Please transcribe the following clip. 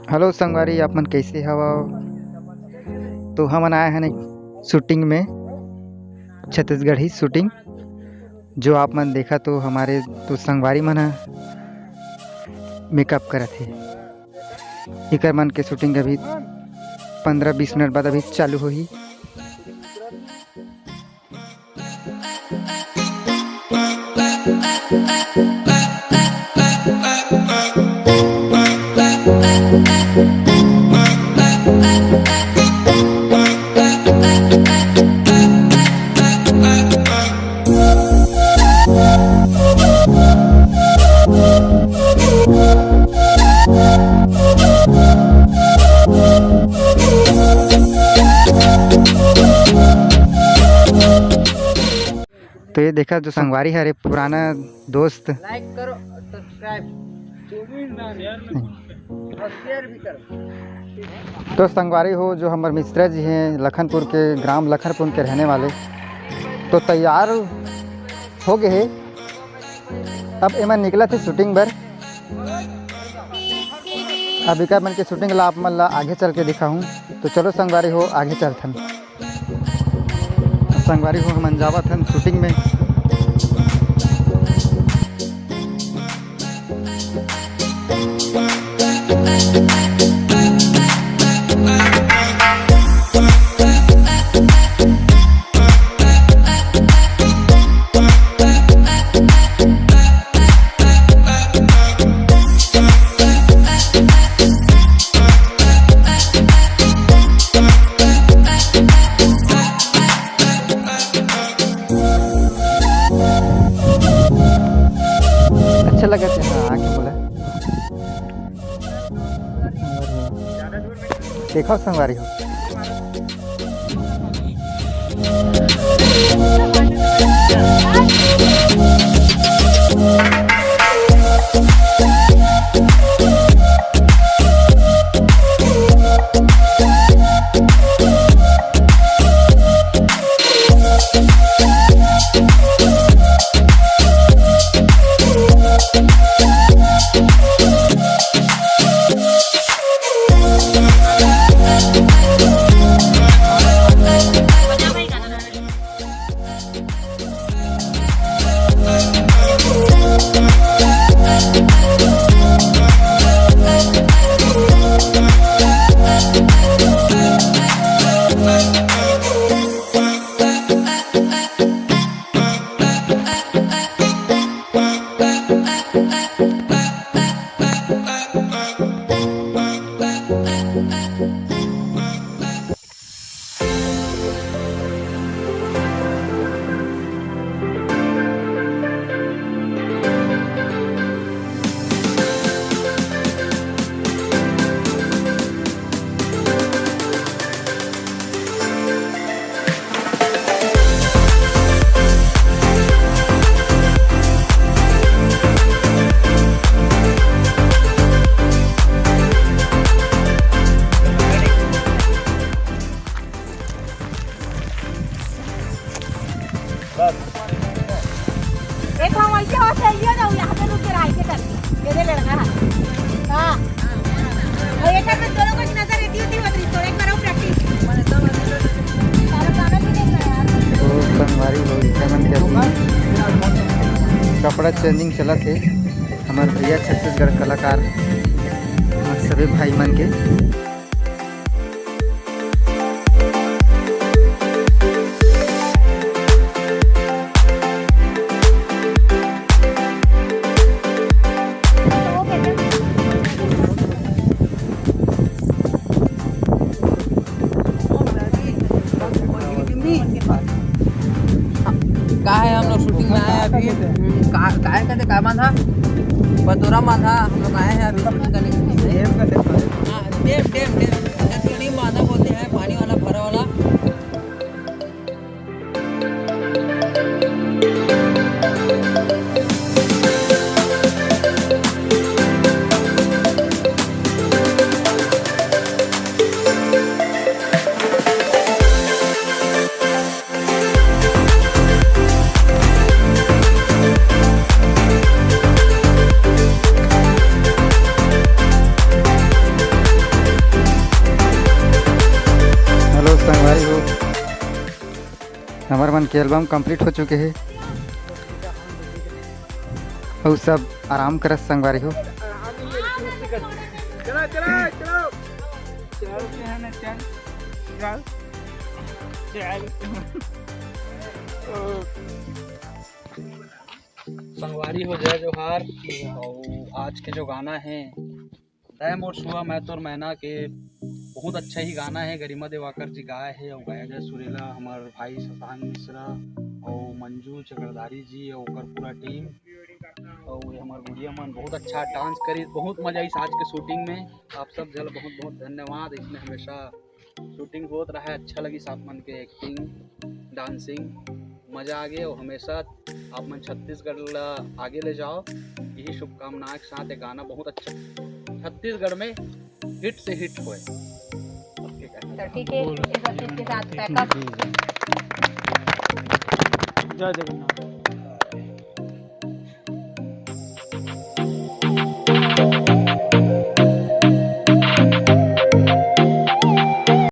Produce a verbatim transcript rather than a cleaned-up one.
Hello संगवारी, आप मन कैसे हवव? तो हमन आए हन एक शूटिंग में, छत्तीसगढ़ी शूटिंग, जो आप मन देखा तो हमारे तो संगवारी मन ह मेकअप करत हे। एकर मन के शूटिंग अभी पंद्रह बीस मिनट बाद अभी चालू होही। तो ये देखा जो संगवारी हरे पुराना दोस्त। लाइक करो, सब्सक्राइब और शेयर भी करो। तो संगवारी हो जो हमर मिश्रा जी हैं लखनपुर के, ग्राम लखनपुर के रहने वाले, तो तैयार हो गए हे। अब एमन निकलत हे शूटिंग बर। अब एकर मन के शूटिंग ला आप मन ला आगे चल के दिखाहूँ। तो चलो संगवारी हो, आगे चलथन। संगवारी हो, हमन जावत हन शूटिंग में। अच्छा लगत हे, हाँ, आके बोला। देखो संगवारी हो। एक हम ऐसे हो, चलिए ना, यहाँ पे रुक के राय के करके। ये दे लड़का है। हाँ। और एक हाथ में दोनों को नजर रहती होती, होती, थोड़ा एक बार और प्रैक्टिस। तो संगवारी हो, इतना मन के अभी कपड़ा चेंजिंग चलत हे। हमर भैया छत्तीसगढ़ कलाकार, हमर सभी भाई मन के। का है, हम लोग शूटिंग में आए हैं अभी। हम्म, का, का है कहते, का बांधा? बटोरा बांधा, हम लोग आए हैं अभी शूटिंग करने के लिए। हाँ, डैम, डैम, डैम। छत्तीसगढ़ी में बांधा बोलते हैं, पानी वाला, भरा वाला। मन के एल्बम कंप्लीट हो चुके हे। अउ सब आराम करत संगवारी हो। संगवारी हो, जय जोहार। अउ आज के जो गाना हे, तय मोर सुआ मैं तोर मैना के, बहुत अच्छा ही गाना हे। गरिमा दिवाकर जी गाए हे अउ गायक हे सुरीला, हमर भाई शशांक मिश्रा अउ मंजू चक्रधारी जी अउ ओकर पूरा टीम अउ ये हमर गुड़िया मन बहुत अच्छा डांस करी, बहुत मजा आइस आज के शूटिंग में। आप सब झन ल बहुत बहुत धन्यवाद। इसमें हमेशा शूटिंग होत रहे, अच्छा लगिस आप मन के एक्टिंग, डांसिंग, मजा आ गे। अउ हमेशा आप मन छत्तीसगढ़ ला आगे ले जाओ, यही शुभकामनाएं के साथ। ये गाना बहुत अच्छा, छत्तीसगढ़ में हिट से हिट होए। तो ठीक है, इस चीज के साथ पैकअप। जय जगन्नाथ।